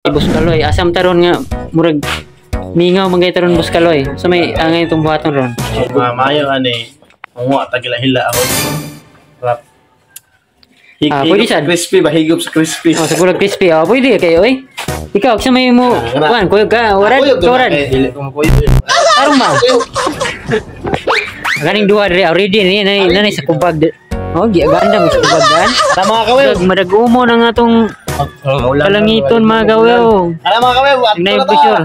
Boss Kaloy, asam taron nga murag mingaw man gay taron, Boss Kaloy. So may angay itong buhaton ron. Mayo ani. Manguha tagila-hila ako. Rap. Ah, pwede sad. Crispy ba, higop sa crispy. Oh, sa gulag crispy. Oh, pwede kayo oy. Ikaw sa may mo kuan kuyog ka, warad, warad. Dili ko makuyog. Tarong ba? Ganing duha diri already ni nanay sa kubag. Oh, gi ganda mo sa kubag dan. Tara, mga kawew. Madagumo na nga tong kalangiton, mga kawew. Tara, mga kawew. Tingnan yung picture.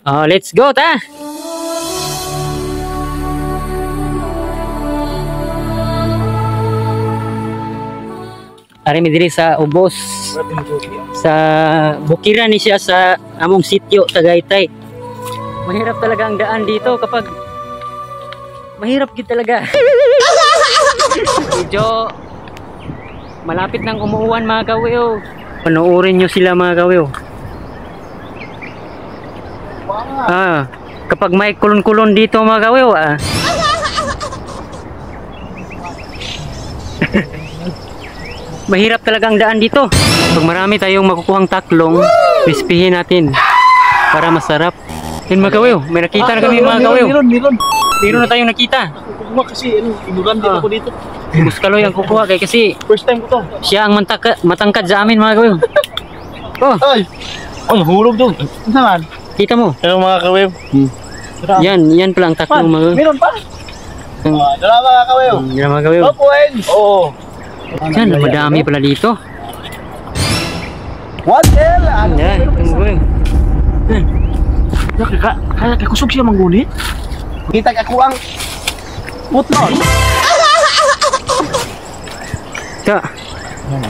Oh, let's go ta. Ari mi diri sa ubos sa bukiran ni siya sa among sitio Tagaytay. Mahirap talaga ang daan dito kapag mahirap gid talaga. Medyo malapit nang umuuwan, mga kawiyo. Panoorin nyo sila, mga kawiyo. Ah, kapag may kulon-kulon dito, mga kawiyo, ah. Mahirap talaga ang daan dito. Pag marami tayong makukuhang taklong, crispyhin natin para masarap. Yun, mga kawiyo, may nakita na kami, mga kawiyo. Meron, meron. Meron na tayong nakita. Kukuha kasi, ano, inuran din ako dito. Boss Kaloy ang kukuha kay kasi first time ko to. Siya ang matangkad sa amin, mga kawiyo. Oh. Ay! Oh, nahulog doon. Ano naman? Kita mo? Hello, mga kawiyo. Yan, yan pala ang taklong, mga kawiyo. Meron pa? Dala, mga kawiyo. Dala, mga kawiyo. Top wins! Oo. Yan, madami pala dito. One L! Yan, yan. Kaya kusog siya manggunit? Kita ako ang putlon. Ta.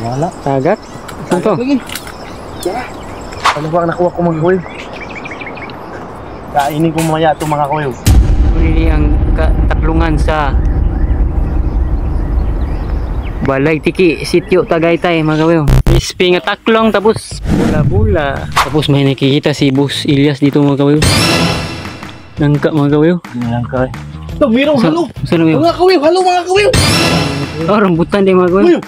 Wala. Tagak. Saan to? Ano ba ang nakuha ko, mga kuyo? Kainin ko mamaya ito, mga kuyo. Ini ang taklungan sa Balay Tiki, Sitio Tagaytay, mga kawiyo. Crispy nga taklong tapos bula-bula. Tapos may nakikita si Boss Elias dito, mga kawiyo. Nangka, mga kawiyo. Nangka. Ito, merong halo. Saan kayo? Mga kawiyo, halo, mga kawiyo. Oh, rambutan din, mga kawiyo.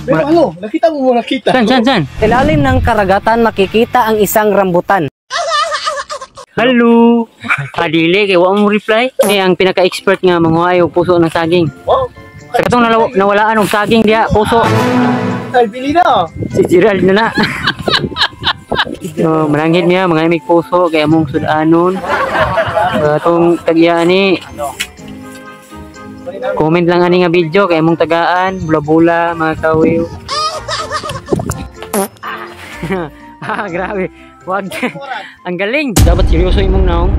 Merong halo. Nakita mo mo nakita. Saan, saan, saan? Ilalim ng karagatan makikita ang isang rambutan. Hello. Adili, kay wa mo reply. Eh, ang pinaka-expert nga manguha og puso ng saging. Wow. Sa katong nawalaan og saging diha, puso. Ay, pili na. Si Gerald na na. So, mananghid niya, mga imig puso, kaya mong sudanon. Atong tagiyaan ni. Comment lang ani nga video, kaya mong tagaan, bula-bula, mga kawiw. Ah, grabe. Wag. Ang galing. Dapat seryoso imong naong.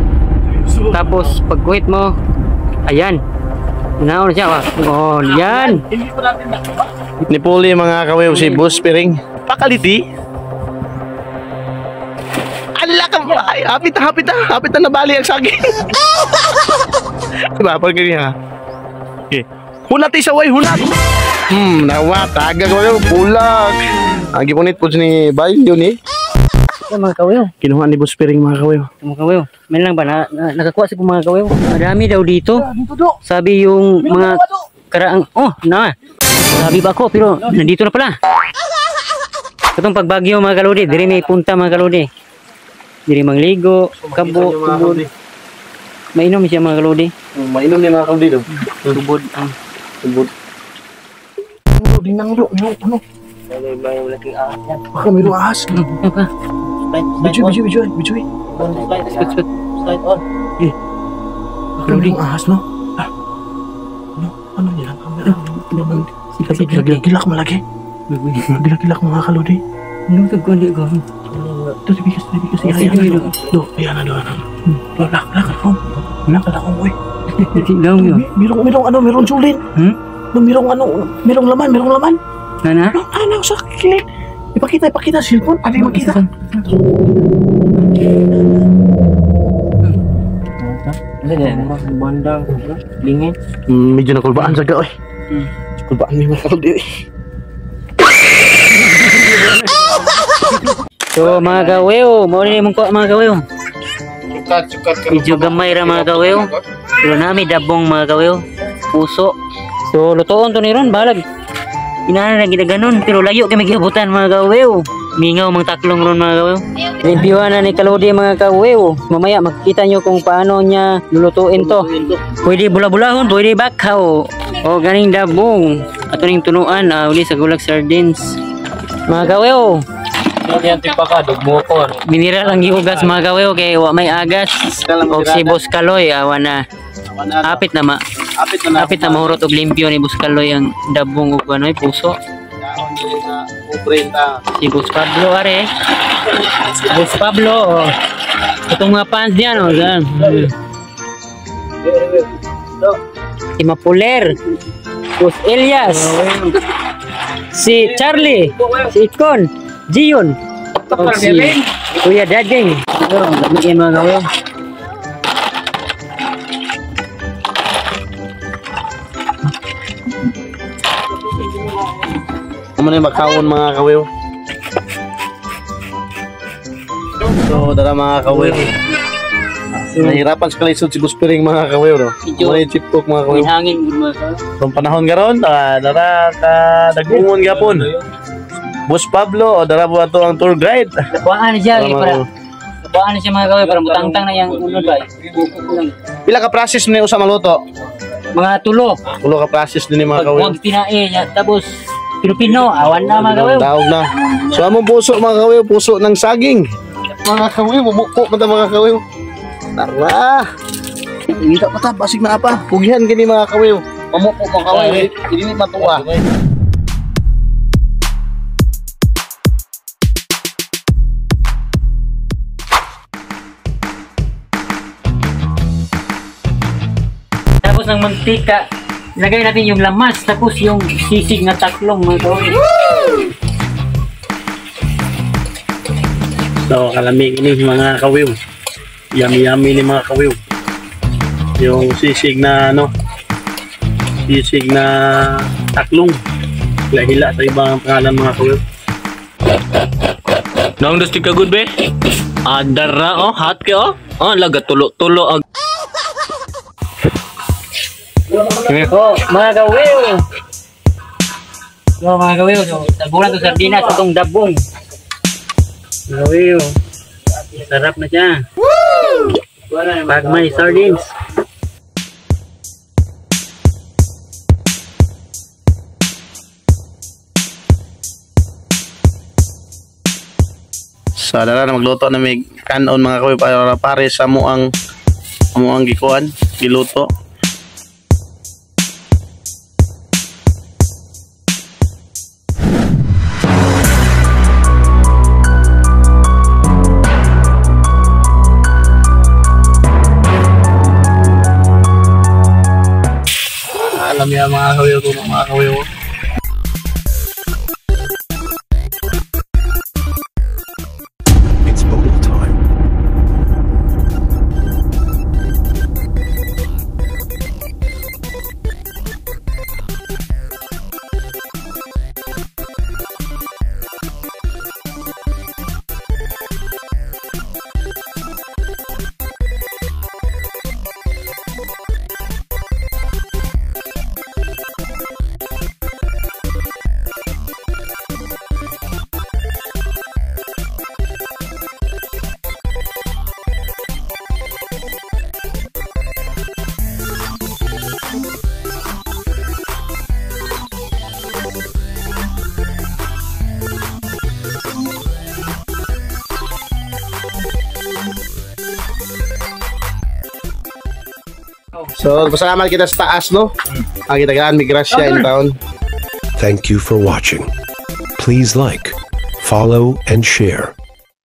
Tapos, pagkuhit mo, ayan. Naon siya. Oh, yan. Nipuli, mga kawiw, si Boss Piring. Pakaliti. Ala ka ba? Ay, hapit na, hapit na. Hapit na nabali ang saging. Diba? Pag ganyan ha. Okay. Hunat isa, way, hunat. Nawa, tagag, kawiw, bulag. Ang gipunit po ni Bay, yun eh. Yan, mga kawiw. Kinuha ni Boss Piring, mga kawiw. Mga kawiw. May lang ba? Nakakuha sa mga kawiw. Marami daw dito. Sabi yung mga karaang... Oh, na. Sabi ba ako, pero nandito na pala. Itong pagbagyo, mga kalodi. Diri may punta, mga kalodi. Diri mangligo, kabo, tubod. Mainom siya, mga kalodi. Mainom niya, mga kalodi. Tubod. Tubod. Dinang do. Ano? Baka mayroong ahas. Ano ka? Bidyo, bidyo, bidyo, bidyo. Spot, spot. Slide on. Eh. Baka mayroong ahas, no? Ah. Ano? Ano yan? Gilak-gilak malagi. Gilak-gilak, mga kalodi. Ano ito? Kundi ko. Ito, tibigas, tibigas. Ayan, do, ayan na, do, ano. Do, lak, lak, ako. Lak, lak, ako, uy. Merong, merong, ano, merong sulin. Merong, ano, merong laman, merong laman. Nana? Ano, sa kilid. Ipakita, ipakita, cellphone. Ano yung makita? Bandang, lingin. Medyo nakulbaan sa ga, oy. Kulbaan may mga kaldi, oy. So, mga kawiyo, mao ni mong kuha, mga kawiyo. Medyo gamay ra, mga kawiyo. Pero nami dabong, mga kawiyo. Puso. So, lutoon to ni ron, balag. Inahan na ginaganon, pero layo kami giabutan, mga kawiyo. Mingaw mang taklong ron mga kawiw. Limpyuhan na ni Kalodi mga kawiw. Mamaya makikita nyo kung paano niya lulutuin to. Pwede bula-bulahon, pwede bakaw. O ganing dabong. Ato ning tunuan, uli sa gulag sardines. Mga kawiw. Mineral ang gihugas mga kawiw kay wa may agas. Og si Boss Kaloy awa na. Apit na ma. Apit na mahurot og limpyo ni Boss Kaloy ang dabong og ano puso. Si Boss Pablo are. Boss Pablo oh. Itong mga fans niya no, yan. Si Mapuler, Boss Elias, si Charlie, si Ikon, Gion, si Kuya Dadeng. Gamitin mga gawin. Amo na yung makawon mga kawiw. So dara mga kawiw. Nahirapan sa kalisod si Boss Piring mga kawiw no. Amo na yung chip cook mga kawiw. May hangin gud mga kawiw. Kung panahon karon, dara ka dagungon gyapon. Boss Pablo, dara po ato ang tour guide. Kuhaan siya para. Kuhaan siya mga kawiw para mutangtang na yang unod ba. Pila ka process ni usa maluto? Mga tulo. Tulo ka process din ni mga kawiw. Pag tinae niya tapos Pilipino, awan na mga kawiw. Daog na. So among puso mga kawiw, puso ng saging. Mga kawiw, bumuko pa ta mga kawiw. Tara. Ngita pa ta, basig na apa. Pugihan gini mga kawiw. Mamuko mga kawiw, dili matuwa. Tapos ng mantika, lagay natin yung lamas, tapos yung sisig na taklong mga kawiw. So, kalamig ni mga kawiw. Yummy yummy ni mga kawiw. Yung sisig na ano, sisig na taklong. Hila-hila sa ibang pangalan mga kawiw. Nang dustig ka good be? Adara oh, hot ka oh. Oh, laga tulo-tulo ag. Oh, mga kawiw. So, mga kawiw, so, tabunan to sardinas itong dabong. Mga kawiw, sarap na siya. Pag may sardines. So, dara na magluto na may kanon mga kawiw para pare sa muang gikuan, giluto. Alam niya mga kawiw, mga kawiw. It's bottle time. So, pasalamat kita sa taas, no? Ang kita may grasya in town. Thank you for watching. Please like, follow, and share.